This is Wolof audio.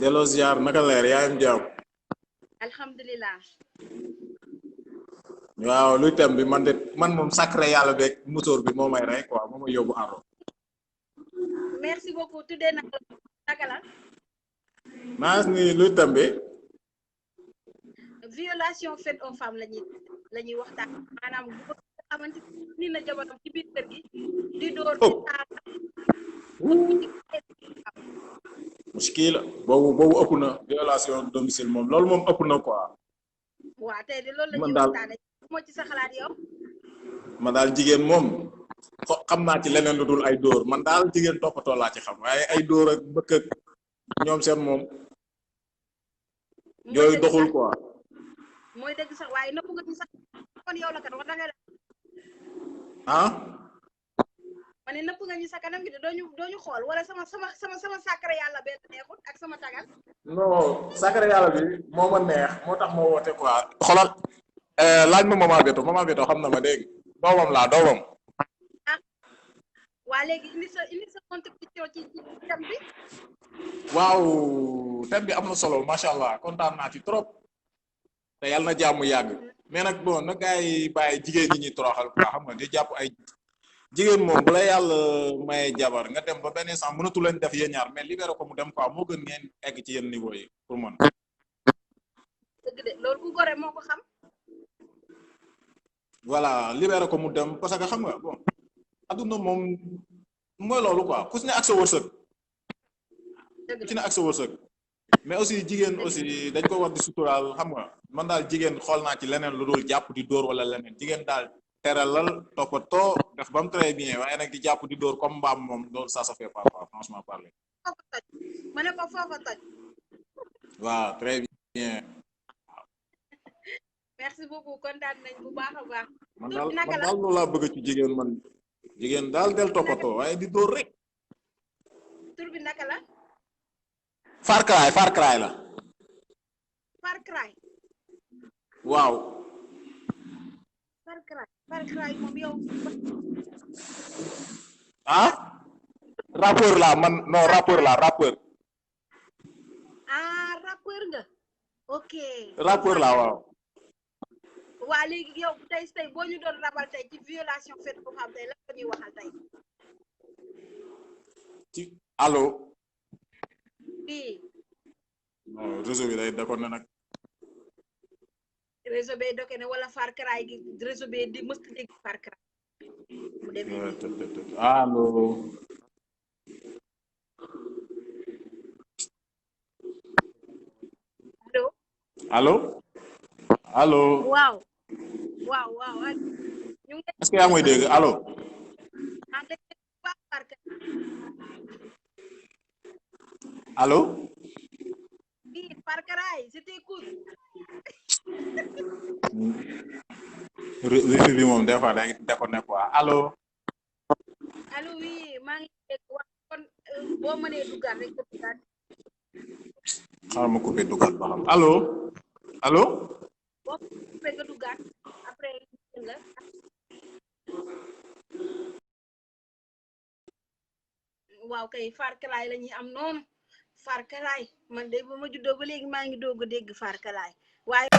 delloo ziar naka leer yaa ngi jàmm. alhamdulilah. waaw luy tem bi man moom sacré yàlla beeg musóor bi moo may rey quoi moo may yóbbu aro. merci beaucoup tuddee naka la. maa ngi ni luy tem bi. violation faite aux femmes la ñuy waxtaan maanaam góor nga xamante ni na jabaram ci biir kër gi di door di taal. muskila boobu ëpp na violation domicile moom loolu moom ëpp na quoi. waa tey de loolu la ñuy waxtaane moo ci sa xalaat yow. man daal jigéen moom xam naa ci leneen lu dul ay dóor man daal jigéen toppatoo laa ci xam waaye ay dóor ak bëkk ak ñoom seen moom yooyu doxul quoi. mooy dëgg sax waaye nëpp nga ñu sax kon yow la kat wax danga ah ma ne nëpp nga ñu sa kanam gi de dooñu xool wala sama sacré yàlla benn neexut ak sama tagal. non sacré yàlla bi moo ma neex moo tax moo woote quoi. xoolal laaj ma maman Beto xam na ma dégg doomam laa doomam. ah waa léegi indi sa contribution ci thème bi. waaw thème bi am na solo macha allah kontaan naa ci trop te yàlla na jàmm yàgg mais nag bon na gars yi bàyyi jigéen ñi ñuy toroxal quoi xam nga di jàpp ay jigéen moom bu la yàlla maye jabar nga dem ba benn instant mënatu leen def yéen ñaar mais libéré ko mu dem quoi moo gën ngeen egg ci yenn niveau yi pour man. dëgg de loolu ku gore moo ko xam. voilà libéré ko mu dem parce que xam nga bon adduna moom mooy loolu quoi ku si ne ak sa wërsëg. ku ci ne ak sa wërsëg. mais aussi jigéen aussi dañ ko war di suturaal xam nga man daal jigéen xool naa ci leneen lu dul jàpp di dóor wala leneen jigéen daal teralal toppatoo def ba mu très bien waaye nag di jàpp di dóor comme mbaam moom loolu ça fait pas franchement parler. foofa toj ma ne ko foofa toj. waaw très bien. merci beaucoup kontaan nañ bu baax a baax. man daal loolu laa bëgg ci jigéen man jigéen daal del toppatoo waaye di dóor rek. tur bi naka la. Far Cry la. Far Cry. waaw. Far Cry moom yow. ah. rappeur la man non rappeur. ah rappeur nga. ok. rappeur la waaw. waa léegi yow tey boo ñu doon rabal tey ci violation faite aux femmes tey lan la ñuy waxal tey. ci allo. oui. non réseau bi day déconné nag. réseau bi doke ne wala Far Cry gi réseau bi di mës dégg Far Cry. mu demee allo. allo. allo. waaw. est-ce que yaa ngi may dégg allo. allo. oui Far Cry c'était cool. wifi bi moom des fois day déconné quoi allo. allo oui maa ngi dégg wax kon boo mënee duggaat rek duggaat. xaaral ma coupé duggaat ba xam allo. allo. boo coupé nga duggaat après la. waaw kay Far Cry la ñuy am noonu Far Cry man de ba ma juddoo ba léegi maa ngi doog a dégg Far Cry waaye